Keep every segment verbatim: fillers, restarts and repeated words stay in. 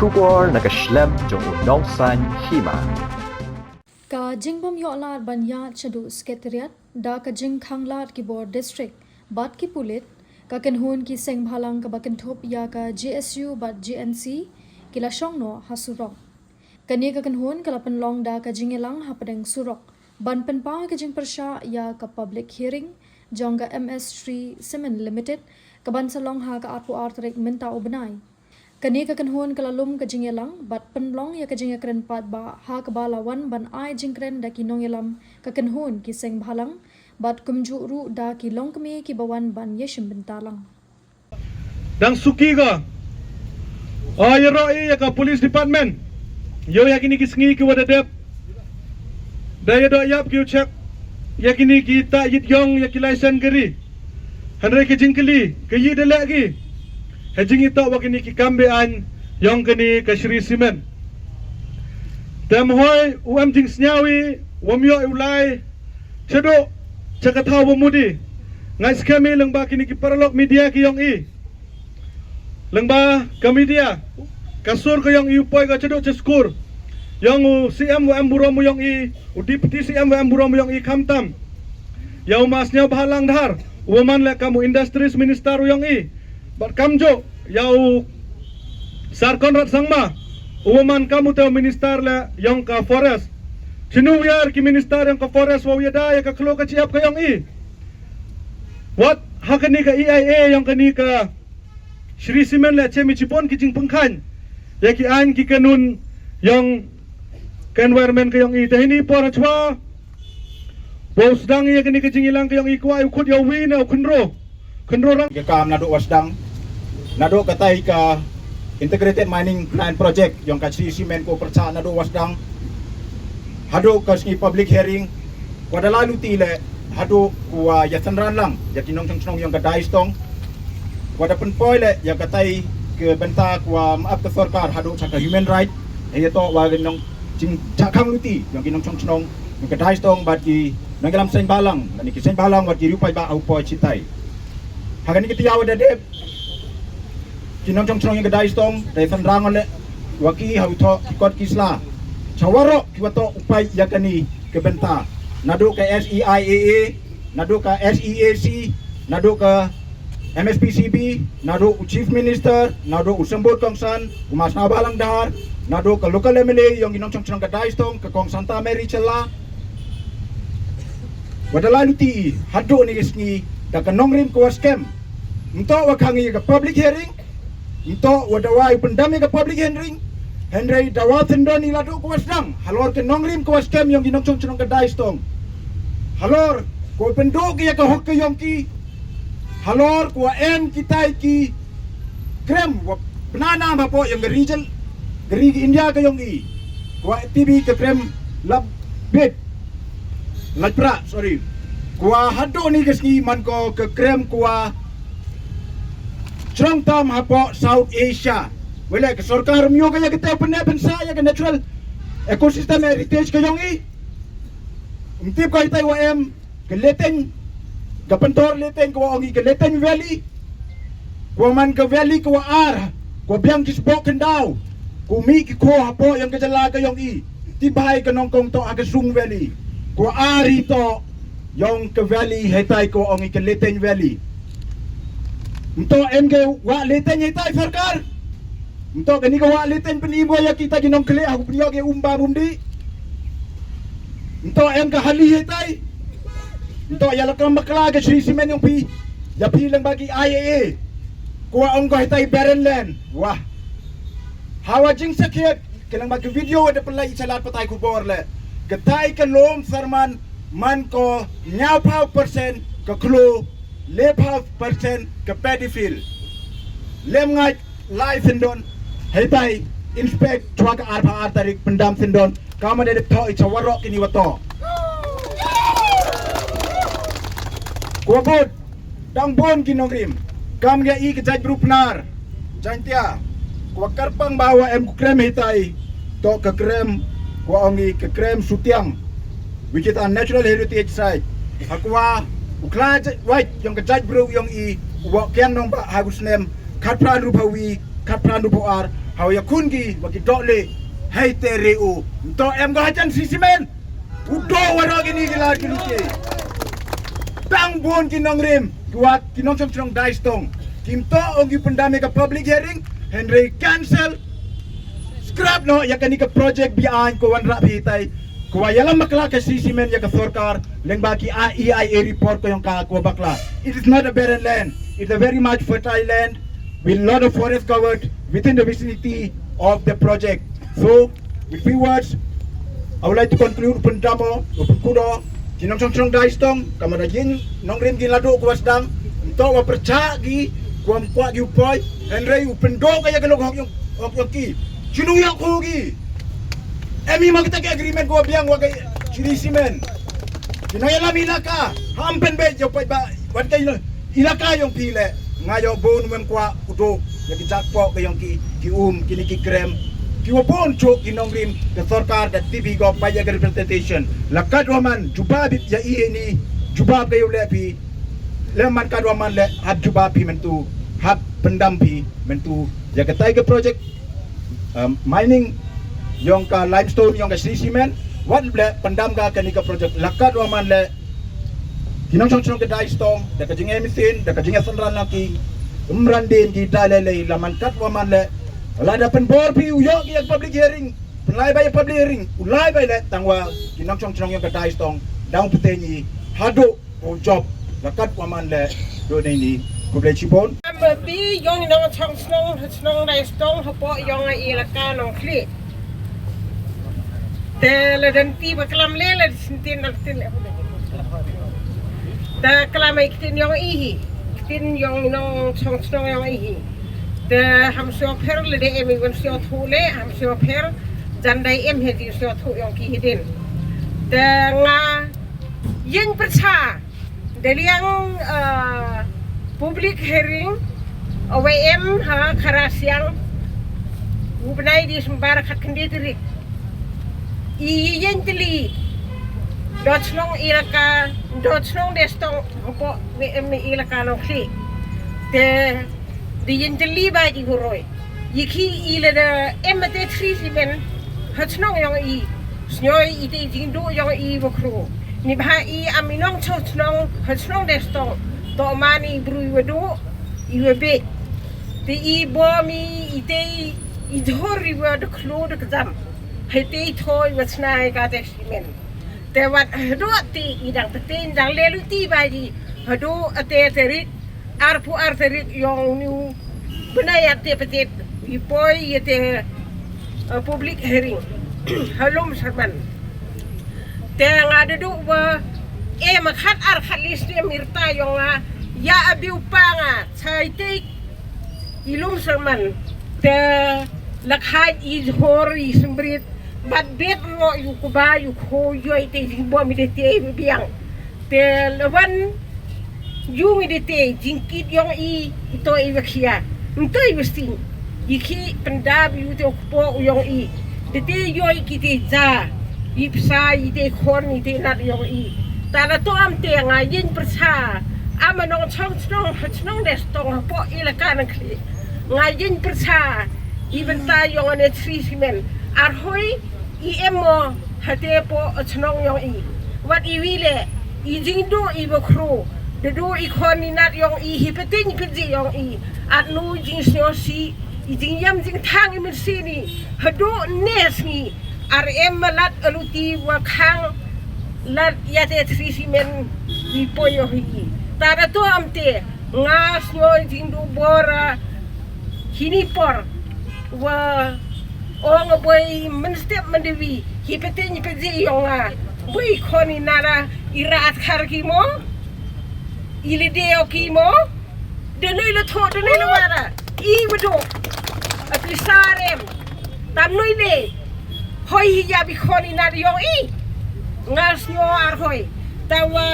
Khubor na ka shlem jong u nongsan hima. Ka jingbym ïoh lad ban ïaid shaduh Secretariat da ka jingkhang lad ki bor district bad ki pulit, ka kynhun ki seng bhalang kaba kynthup ïa ka G S U bad G N C ki la shong noh ha surok. Kane ka kynhun ka la pynlong da ka jingïalang hapdeng surok ban pynpaw ka jingpyrshah ïa ka public hearing jong ka M S Shree Cement Limited kaban sa long ha ka arphew ar tarik mynta u bnai. Kane ka kynhun ka la lum ka jingïalang bad pynlong ïa ka jingïakren paidbah ha kaba la wan ban ai jingkren da ki nongïalam ka kynhun ki seng bhalang bad kumjuh ruh da ki longkmie kiba wan ban ïashim bynta lang. Dang suki ka. O ïaroh ïa ka police department. Ïoh ïa kine ki sngi kiwa da dep. Da ïa doh ïap ki u check ïa kine ki ta yit yong ïa ki license kari. Hynrei ka jingkylli ka yi da leh ki. Ha jingitoh wa kine ki kam be-aiñ yong kane ka Shree Cement. Te mhoi u em jingsngew i wam ïoh u lai. Chedo chaka thaw ba mudi. Ngai skhem i lengba kine ki paralok media ki yong i. Lengba ka media ka sur ka yong i u poi ka chedo cheskur. Yong u C M wa em burom u yong i, u Deputy C M wa em burom u yong i khamtam. Ïa u Masniaw Bahalang Dhar, u man le kam u Industries Minister u yong i. Bad kamjuh ïa u Sir Conrad Sangma, u man kam u te u Minister le yong ka Forest. Chinu wiar ki Minister yong ka Forest wa u ïada ïa ka khlo ka chiap ka yong i. Wat ha kani ka E I A yong kani ka Shree Cement le chem i chipon ki jingpynkhan ïa ki aiñ ki kanun yong ka environment ka yong i. Te hini por hachwa wow sdang ïa kani ka jingïalang ka yong i kwah u khut ïa u wi ne u khynro. Khynro rang. Ka kam naduh wasdang naduh katai ka Integrated Mining Plan Project yong ka Shree Cement ko pyrchah naduh wasdang haduh ka sngi public hearing. Kwah da la luti le haduh kwah ïa synran lang ïa ki nongchong chnong yong ka Daistong. Kwah da pynpoi le ïa katai ka bynta kwah map ka sorkar haduh cha ka human right. Ïa to wa nong jing cha khang luti yong ki nongchong chnong yong ka Daistong bad ki nongïalam seng balang, lane ki seng balang wat ki riewpaidbah ha u poi chitai. Ha kani ka tiaw da dep ki nongchong chnong yong ka Daistong da synran le wa ki ha u thoh ki kot ki sla. Cha waroh ki wa thoh u paid ïa kani ka bynta. Naduh ka S E I A A, naduh ka S E A C, naduh ka M S P C B, naduh u Chief Minister, naduh u Symbud Kongsan, u Masniaw Bahalang Dhar, naduh ka local M L A yong ki nongchong chnong ka Daistong, ka Kong Santa Mary Shylla. Wa da la luti haduh ni ka sngi da ka nongrim ka wa skhem. Nto wa khang ïa ka public hearing, nto wa da wa pyndam ïa ka public hearing. Hynrei da wa tyndon i la duh ka wa sdang halor ka nongrim ka wa skhem yong ki nongchong chnong ka Daistong. Halor ko pynduh ki ïa ka hok ka yong ki. Halor ko wa em kitai ki krem wa pynanam hapoh yong ka region, ka ri India ka yong i. Ko wa tibi ka krem lab bit. Lajpra, sorry. Ko wa haduh ni ka sngi man ko ka krem ko wa chrong tam hapoh South Asia. Wele ka sorkar myo ka ïa ka teu pynne pynsa ïa ka natural ecosystem heritage ka yong i. Mtip ka itai wa em ka Leteng, ka Pentor Leteng ka wa ong i ka Leteng Valley. Ko wa man ka valley ka wa ar, ko wa biang ki sbok khyndaw, ko mih ki kho hapoh yong ka jylla ka yong i. Tip bha i ka nongkong toh ha ka Sung Valley. Ko wa ar i toh yong ka valley hetai ko wa ong i ka Leteng Valley. Nto em ka wa Leteng hetai sorkar. Nto kani ka wa Leteng pyni mo ïa kita ki nongkhleh ha u pynïoh ki um ba mum di. Nto em ka hali hetai. Nto ïa la kam bakla ka Shree Cement yong phi. Ïa phi lang ba ki I A A. Ko wa ong ko hetai barren land. Wah. Hawa jingsakhiat ka lang ba ki video wa da pynlai i chalat patai khubor le. Katai ka lum Sarman man ko hynñiewphew percent ka khloo, lephew percent ka paddy field. Lem ngai lai syndon, heitai inspect chwa ka arphew ar tarik pyndam syndon, kama da dep thoh i cha waroh kini wa thoh. Ko bud, dang bun ki nongrim, kam ïa i ka jaitbru Pnar, Jaintia, ko wa kyrpang ba wa em ko krem heitai, toh ka krem, ko wa ong i ka krem Sutiang, which is a natural heritage site. Ha ko wa u khlad wait yong ka jaitbru yong i, u wa kiang nong ba ha u snem khatphra hynriewphew wi, khatphra hynriewphew ar, Hawa ïakhun ki wa ki dohlieh. Hei te re u. Nto em ko hajan sisimen. U doh waroh kini ki lar ki luti. Tang bun ki nongrim ki wa ki nongchong chnong Daistong. Kim to ong ki pyndam ïa ka public hearing. Hynrei cancel. Scrap noh ïa kani ka project biang ko wanrah phi tai. Ko wa ïalam bakla ka sisimen ïa ka sorkar. Lyngba ki E I A report ko ïong ka ko bakla. It is not a barren land. It's a very much fertile land with lot of forest covered within the vicinity of the project. So, with few words, I would like to conclude. Pyndam o, pynkut o ki nongchong chnong Daistong, ka mada ïing nongrim ki la duh ko wa sdang. Nto wa pyrchah ki, ko wa kwah ki u poi. Hynrei u pyndoh ka ïa ka lok hok ïong, hok ïong ki. Chinu ïa ko ki. Em i ma kita ki agreement ko wa biang wa ka chiri simen. Ki nongïalam ilaka, ham pynbeit ïa u paidbah, wat ka ila-, ilaka ïong phi leh. Nga ïoh bun mem kwah u duh ïa ki jakpoh ka ïong ki, ki um, kini ki krem. Ki wa bun chok ki nongrim ka sorkar da T V ko paid ïa ka representation. La katwa man jubab ïa i ni, jubab ka ïa u leh phi. Leh man katwa man leh hap jubab phi mynta, hap pyndam phi mynta ïa katai ka project, um, mining ïong ka limestone ïong ka sisimen. Wat leh pyndam ka kani ka project la katwa man leh. Ki nongchong chnong ka Daistong da ka jingïamesin da ka jingïasynran lang ki, ym ran dien ki da lei lei. La man katwa man leh, la da pynbor phi u ïoh ki ïa public hearing. Pynlai bai public hearing u lai bai leh tang wa ki nongchong chnong ïong ka Daistong dang pynten i haduh u jop la katwa man leh. Duh nei ni, khublei chibun. Am bi ïong nongchong chnong, chnong Daistong hapoh ïong i la ka Nongkhlieh. Te la dan ti ba klam leh, la sintin, la tin leh. Te klam ai ktin ïong i hi. Ktin ïong nongchong chnong ïong i hi. Te ham sio pher la de em i wan sio thu leh, ham sio pher jan dai em he di sio thu ïong ki hi din. Te nga ïeng pyrchah da liang, ah, public hearing, awei em ha Kharasiang, u bnai December khat khyndai tarik. I ïeng tylli, doh chnong ilaka, doh chnong Daistong, hapoh wei em ilaka Nongkhlieh. Te, di ïeng tylli ba di huroi. Ïa ki i la da em te thri simen ha chnong ïong i. Sñioi i te jingduh ïong i wa khru. Ni bha i am i nongchong chnong ha chnong Daistong. To man i bru i wa duh i wa beh. Te i bom i, i te i jhur i wa da khlu da kjam. Hei te i thoi wa chna i ka te simen. Te wat haduh te i dang pynten dang leh luti ba i haduh te tarik arphew ar tarik ïong niu bnai ïa te pynten i poi ïa te, eh, public hearing ha Lumsyrman. Te nga da duh wa em khat ar khat li snem i rta ïong nga ïa a biu pa nga chai te i Lumsyrman. Te la khait i jhur i symrit bad bet ro ïu kuba ïu kho ïoi te jingbom i de te i biang. Te la wan ïung i de te jingkit ïong i, i to i wa khia. Nto i wa sting. I khi pyndap ïu te u kpoh ïong i. De te ïoi ki te ja. I psa i te khon i te nat ïong i. Ta la to am te nga ïeng pyrsa. Am nongchong chnong, chnong Daistong hapoh ilaka Nongkhlieh. Nga ïeng pyrsa. I bynta ïong ne thri simen. Arhoi i em mo ha te poh chnong ïong i. Wat i wi leh, i jingduh i wa khru. Da duh i khon i nat ïong i hi pynten i pynji ïong i. At nu jingsñiawsih, i jingïam jingthang i mynsiem i. Haduh ne sngi, ar em ma lad aluti wa khang lad ïa te thri simen i poi ïong i. Ta da to am te, nga sñiaw jingduh bor, ah, hini por. Wa ong boi mynstep myndewi hi pynten i pynji ïong nga. Boi khon i nara i rat khar ki mo. I lede o ki mo. Denoi le tho, denoi le wara. I wado. A pisarem. Tam noi le. Hoi hi ya bi khon i nara ïong i. Nga sñiaw ar hoi. Tawa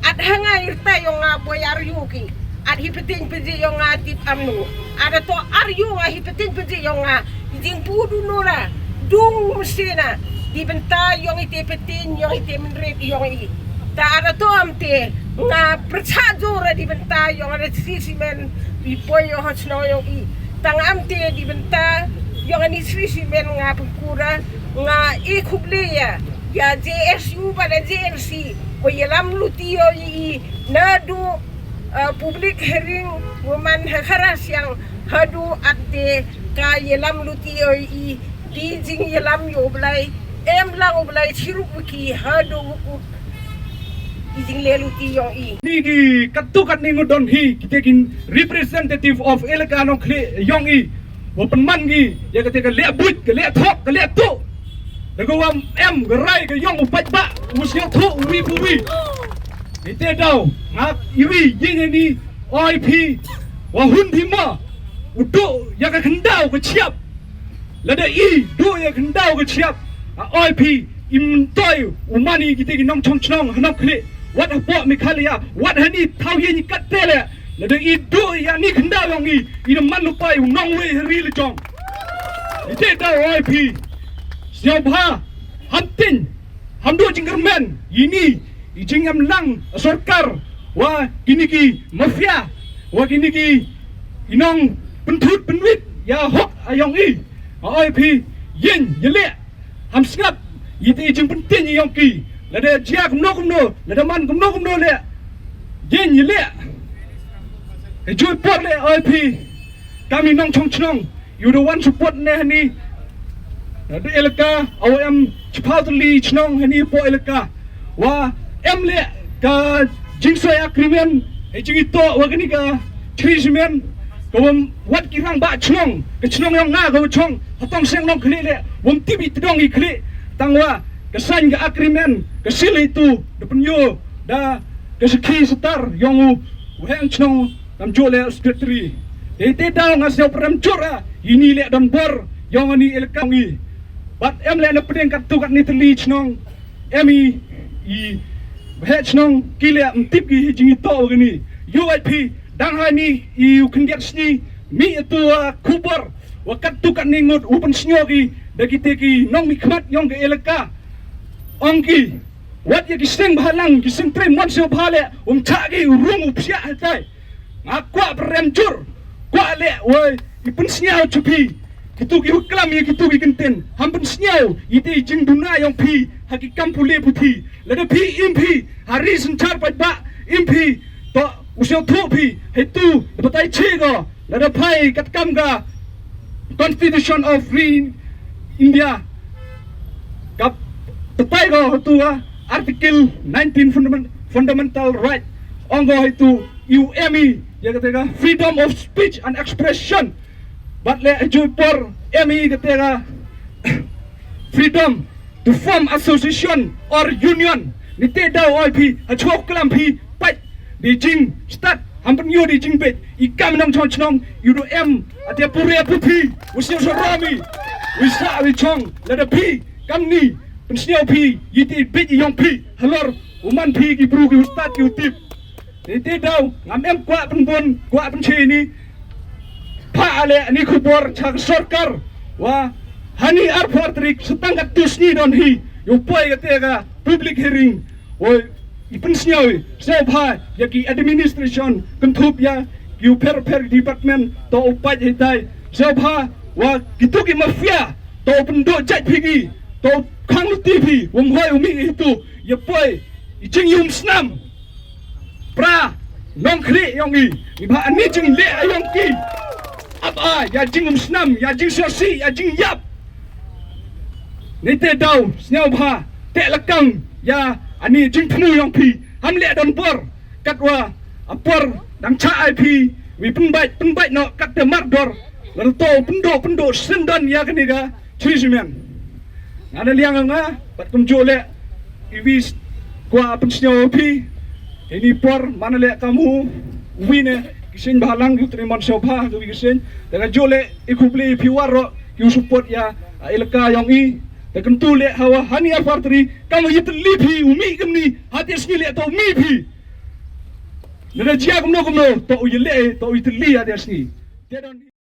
at hanga i rta ïong nga boi ar ïu ki. At hi pynten pynji ïong nga tip am nu. Ada to ar ïu nga hi pynten pynji ïong nga. I jingpu du nora. Dung mesena. Di bynta ïong i te pynten ïong i te mynret ïong i. Ta ada to am te. Nga pyrchah jora di bynta ïong ada thri simen. Bi poi ïong ha chnong ïong i. Tang am te di bynta. Ïong ani sri si men nga pukura nga i khuble ïa ïa J S U bad ïa J N C. Ko ïalam luti ïong i naduh public hearing woman ha khara siang haduh ate ka ïalam luti ïong i. Di jing ïalam ïong u Blai em lang u Blai chirup wiki haduh wukut. I jing le luti ïong i. Ni ki katto katne ngut don hi kita ki representative of elaka Nongkhlieh ïong i. Wa pynman ki ïa kata ka leh buit ka leh thok ka leh tuh. Da ka wam em ka rai ka ïong u paidbah u sngewthuh u wi u wi. Ite daw nga iwi ïing ani oi phi wa hun phi ma u duh ïa ka khyndaw ka chiap. Lada i duh ïa ka khyndaw ka chiap a oi phi i myntoi u mani kita ki nongchong chnong ha Nongkhlieh wat hapoh Meghalaya wat hani thaw ïa ni kat te le. Lada i duh ïa ni khyndaw ïong i i na man lupai u nongwei ha ri la jong. Ite daw oi phi sngewbha ham tin ham duh jingkyrmen ini i jingem lang sorkar wa kini ki mafia wa kini ki i nong pynthut pynwit ïa hok a ïong i. Oi phi ïeng ïa leh ham sngap ïa te i jingpyntin ïong ki. Lada jia kumno kumno lada man kumno kumno leh ïeng ïa leh. Ka jui por leh oi phi kam i nongchong chnong ïu da wan support ne hani. Nadu elaka aw em chiphaw tylli chnong hani po elaka wa em le ka jingsoi agreement he jingito wa kani ka chri simen ka wam wat ki rang ba chnong ka chnong yong nga ka wa chong hatong seng nong khli le wam tibi tdong i khli tang wa ka sign ka agreement ka sil itu da penyo da ka sakhi setar yong u heng chnong Namjur le secretary. Te te daw nga sñiaw prem jur a ini le don bor yong ani elaka ngi. Bat em le na pdeng kat tu kat ni teli chnong em i i he chnong ki le mtip ki hi jingi to gani. U I P dang ha ni i u khyndiat sñi mi tu a khubor wa kat tu kat ni ngut u pynsñiaw ki da ki te ki nong mi khmat yong ka elaka. Ong ki wat ya ki seng bhalang ki seng trei mon sñiaw bha le um cha ki u rung u psiah hatai. Nga kwah pyrem jur kwah leh woi i pynsñiaw chu phi. Kitu ki klam ïa kitu ki kyntien ham pynsñiaw ïa te i jingduna yong phi ha ki kam pule puthi. Lada phi im phi ha ri synchar paidbah im phi to u sñiawthuh phi hei tu da batai chi ko lada phai katkam ka Constitution of Free India ka batai ko tu ka Article nineteen fundament- fundamental right ong ko hei tu U M E ya kata ka freedom of speech and expression. Bat le hei jui por M E kata ka freedom to form association or union. Ni te daw oi phi ha chok klam phi pait di jing start ham pynyo di jing bet i kam nong chong chnong yu do em ate pure pu phi u sñiaw so rami u sa u chong lada phi kam ni pynsñiaw phi yi te bet i yong phi halor u man phi ki bru ki u start ki u tip. Te te daw ngam em kwah pynbun kwah pynche ni. Pha ale ani khubor cha ka sorkar wa hani arphew tarik setang ka tus ni don hi yu poi ka te ka public hearing. Woi i pynsñiaw i sñiaw bha ya ki administration kynthup ya ki u pher pher department to u pait hitai sñiaw bha wa kitu ki mafia to u pynduh jait phi ki to u khang luti phi wom hoi u mi itu ya poi i jing yum snam. Pra nong khri yong i i ba ani jing le yong ki ap a ya jing um snam ya jing sosi ya jing yap. Ni te daw sñiaw bha te lakang ya ani jing thmu yong phi ham le don por katwa a por dang cha ai phi wi pynbait pynbait no kat te mar dor la to pyndo pyndo sendon ya kani ga chri simen. Nga na liang nga bat kum jo le i wi kwa pynsñiaw phi. Ini por mana le kamu wi ne kisin bahalang yu tri mon so bha wi kisin. Daga jo le i kubli phi waro yu support ya elaka yong i. Te kyntu le hawa hani arphew tarik kam yitli phi u mi kam ni hati sngi le to mi phi. Lada jia kumno kumno to u yile to u yitli hati sngi. Te don